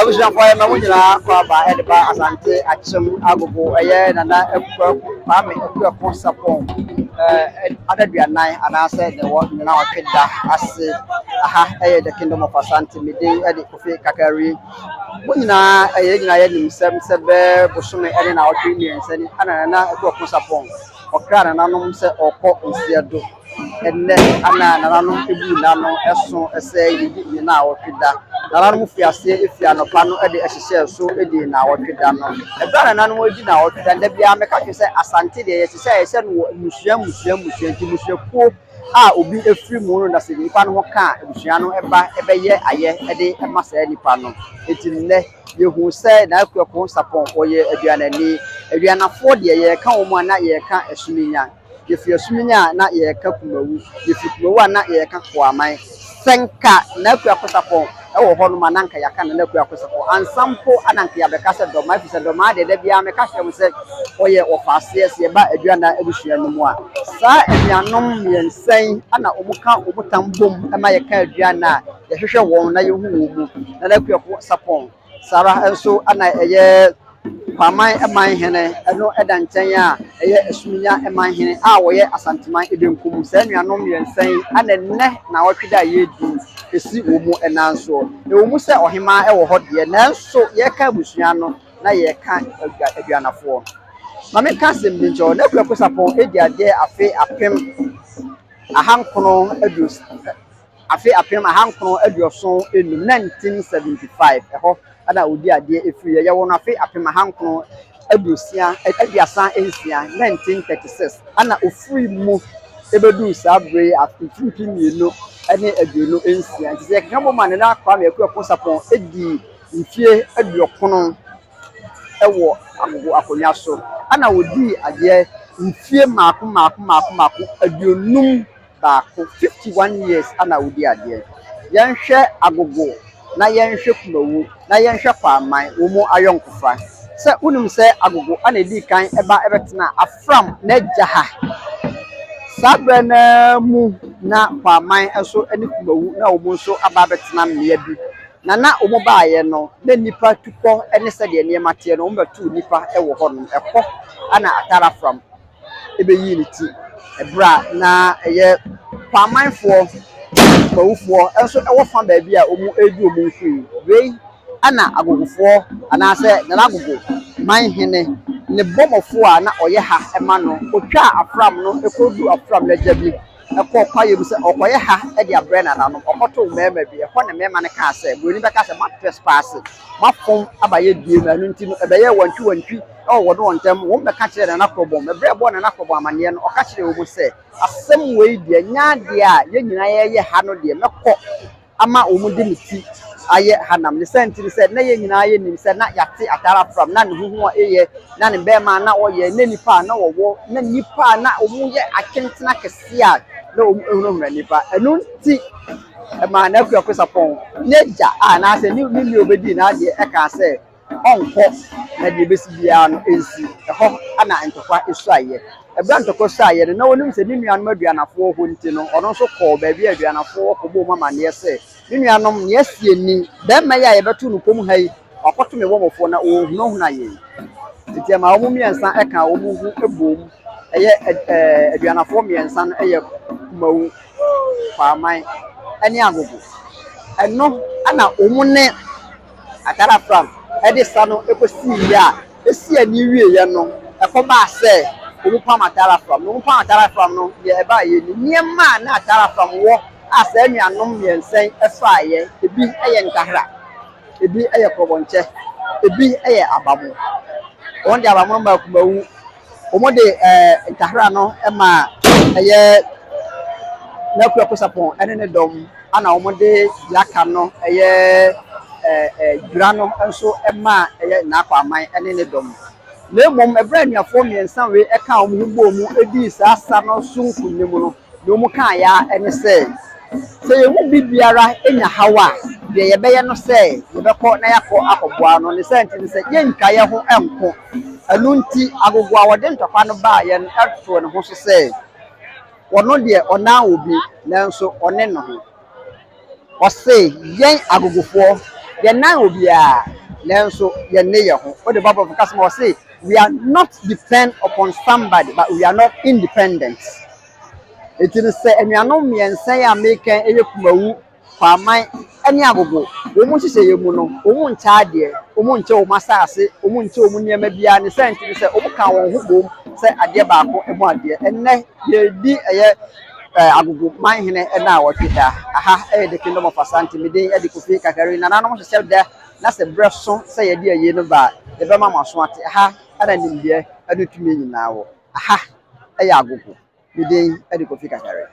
Abusuafoɔ, yɛma mo nyinaa kɔ aba de ba Asante Akyem Agogo. Ɛyɛ Nana Akuaku Kwame Akuako Sarpong adaduanan anaasɛ ne wɔ ne nawɔtwe da ase. Aha ɛyɛ The Kingdom of Asante. Me din de Kofi Kakari. Mo nyinaa ɛyɛ nyinaa yɛnim sɛm sɛ bɛɛ bosome ne nawɔtwe 3 ni ana Nana Akuako Sarpong ɔkra nananom sɛ ɔkɔ nseɛ do. Ɛnnɛ ana nananom ebu n'ano ɛso sɛ yɛdi ne naawɔtwe da. Nananom fi aseɛ efi anɔpa no de ɛhyehyɛ so di naawɔtwe da no. Ɛberɛ a nananom di naawɔtwe da no, da biara mɛka kyerɛ sɛ Asante deɛ yɛhyehyɛ a yɛhyɛ no wɔ mmusua mmusua mmusua, nti mmusuakuo a obi efiri mu no na sɛ nipa no ho ka a, abusua no ɛba ɛbɛyɛ ayɛ de ɛma saa nipa no. Eti nnɛ yɛhu sɛ Nana Akuako Sarpong ɔyɛ aduanani. Aduanafoɔ deɛ, yɛreka wɔn a na yɛreka Asuminya. Yɛfiri Asuminya a na yɛreka Kumawu. Yɛfiri Kumawu a na yɛreka Koaman. Sɛ nka Nana Akuako Sarpong ɛwɔ hɔnom a, na nka yɛaka Nana Akuako Sarpong ansa mpo ana nka yɛabɛka sɛ Dɔmaa, ɛfiri sɛ Dɔmaa deɛ, da biara meka kyerɛ mo sɛ ɔyɛ wɔfaaseɛ. Sɛ yɛba Aduana abusua no mu a, saa anuanom 3 yi ana wɔn ka wɔn tam bom ma yɛka Aduana a yɛhwehwɛ wɔn na yɛhu wɔn mu. Nana Akuako Sarpong saa ara nso ana ɛyɛ Kwaman man hene, ɛno ɛda nkyɛn a ɛyɛ Asuminya man hene a wɔyɛ Asanteman ebenkum. Saa anuanom 3 yi ana nnɛ na wɔtwe da a yɛredi esi wɔn mu ɛnan soɔ. Ɛwɔ mu sɛ ɔhemaa ɛwɔ hɔ deɛ, nanso yɛreka abusua no na yɛreka Aduanafoɔ. Maame ka asɛm bi nkyɛn, Nana Akuako Sarpong edi adeɛ afe 1975, 1975, ɛhɔ ɛna odi adeɛ efiri yɛ. Yɛwɔ no afe 1966, 1936, ɛna ofiri mu ebeduru saa bere yi afe 2026. Nti sɛ yɛkeka bɔ mu a, Nana Kwame Akuako Sarpong edi mfie 90 ɛwɔ Agogo akonnwa so, ɛna odii adeɛ mfie mmaako mmaako mmaako mmaako 51, 51 years ɛna odi adeɛ. Yɛnhwɛ Agogo na yɛnhwɛ Kumawu na yɛnhwɛ Kwaman wɔn mu ayɔnkofa. Sɛ wonim sɛ Agogo ɛna edi kan ɛba ɛbɛtena Afram n'agya ha. Saa berɛ naa mu na Kwaman nso ne Kumawu na wɔn nso aba abɛtena mmea bi. Na wɔn baeɛ no, na nnipa tukɔ ne sɛdeɛ nneɛma teɛ no, wɔn bɛtoo nnipa wɔ hɔnom. Ɛhɔ ana Atare Afram ɛbɛyii ne ti. Ɛberɛ a na ɛyɛ Kwamanfoɔ, Kumawufoɔ nso wɔ fa baabi a wɔn redi wɔn nko yi. Wei ana Agogofoɔ anaasɛ Nana Agogo manhene ne bɔmmɔfoɔ a na ɔyɛ ha ma no, otwaa Afram no kɔduu Afram n'agya bi ɛkɔɔ kwaeɛ mu sɛ ɔkɔyɛ ha de abrɛ nananom. Ɔkɔtoo mmarima bi ɛhɔ ne mmarima no kaa sɛ buroni bɛka sɛ moatrespass, moafom aba yɛ die no. Ɛno nti no ɛbɛyɛ wantwi wantwi ɛwɔ wɔne wɔn ntam. Wɔn bɛka kyerɛ Nana Korɔbɔn. Ɛberɛ a ɛbɔɔ Nana Korɔbɔn amanneɛ no, ɔka kyerɛ wɔn sɛ asɛm wei deɛ nyɛ adeɛ a yɛn nyinaa yɛyɛ ha no deɛ, mɛkɔ ama wɔn de ne ti ayɛ hanam. Ne sɛ nti ne sɛ na yɛn nyinaa yɛnim sɛ na yɛate Atare Afram na ne ho a ɛyɛ na ne bɛrima a na ɔyɛ na nipa a na wɔwɔ na nipa a na wɔn yɛ akentena kɛseɛ a na wɔn ehunahuna nipa. Ɛno nti ɛmaa Nana Akuako Sarpong n'agya a anaasɛ ne nua obedii n'adeɛ ɛkaa sɛ ɔnkɔ na deɛ ebesi biara no nsi. Ɛhɔ ana ntɔkwa esuayɛ. Ɛberɛ a ntɔkwa suayɛ no, na wɔnim sɛ ne nuanom Aduanafoɔ hɔ nti no, ɔno nso kɔɔ baabi a Aduanafoɔ wɔ kɔbɔɔ mu amanneɛ sɛ ne nuanom, nea asie ni, bɛrima yi a yɛbɛto no kurom ha yi, wakɔto me wɔmɔfoɔ na ɔrehunahuna yɛn. Nti ɛma wɔn 3 ɛka wɔn ho bom. Ɛyɛ Aduanafoɔ 3 no, ɛyɛ Kumawu, Kwaman ɛne Agogo. Ɛno ɛna wɔn ne Atare Afram ɛde sa no ɛkɔsii yie a esi ani wieɛ no, ɛkɔbaa sɛ wɔn pam Atare Afram. Na wɔn pam Atare Afram no deɛ, ɛbaa yɛ ni nneɛma a na Atare Afram wɔ a saa nuanom 3 yi ɛfaeɛ, ebi ɛyɛ ntahra, ebi ɛyɛ kɔbɔnkyɛ, ebi ɛyɛ abamo. Wɔn de abamo no maa Kumawu, wɔn de ntahra no maa ɛyɛ Nana Sarpong ɛne ne dɔm, ana wɔn de yaka no ɛyɛ ɛɛ ɛɛ dwira no nso maa ɛyɛ N'Akwaman ɛne ne dɔm. Na mmom ɛberɛ a anuafoɔ 3 wei ɛka wɔn ho bɔɔ mu edii saa sa no so nkunim no, deɛ wɔn kaa ya ɛne sɛ yɛn mu bi biara nya haw a, deɛ yɛbɛyɛ no sɛ yɛbɛkɔ na yɛakɔ akɔboa no. Ne sɛ nti ne sɛ yɛntwa yɛn ho nko. Ɛno nti Agogo a wɔde ntɔkwa no baa yɛn ɛtoo ne ho so sɛ ɔno deɛ ɔnan obi, nanso ɔne ne ho. Ɔse yɛn Agogofoɔ Yɛnnan obiara, nanso yɛnne yɛn ho. Wode ba borɔfo kasa mu a, wɔse we are not depend upon somebody but we are not independent. Enti no sɛ anuanom mmiɛnsa yi a meka yi yɛ Kumawu, Kwaman ne Agogo, wɔn nhyehyɛeɛ mu no, wɔn nkyɛ adeɛ, wɔn nkyɛ wɔn asase, wɔn nkyɛ wɔn nneɛma biara. Ne saa nti no sɛ wɔka wɔn ho bom sɛ adeɛ baako mu adeɛ. Ɛnnɛ yɛredi ɛyɛ ɛɛ Agogo manhene ɛna a wɔtwe da. Aha ɛyɛ The Kingdom of Asante. Me din ɛde Kofi Kakari. Nananom hyehyɛ da na sɛ berɛ so sɛ yɛde ayie no ba a, yɛbɛma mo aso ate. Aha ɛna nimdeɛ ɛne tumi nyinaa wɔ. Aha ɛyɛ Agogo. Me din ɛde Kofi Kakari.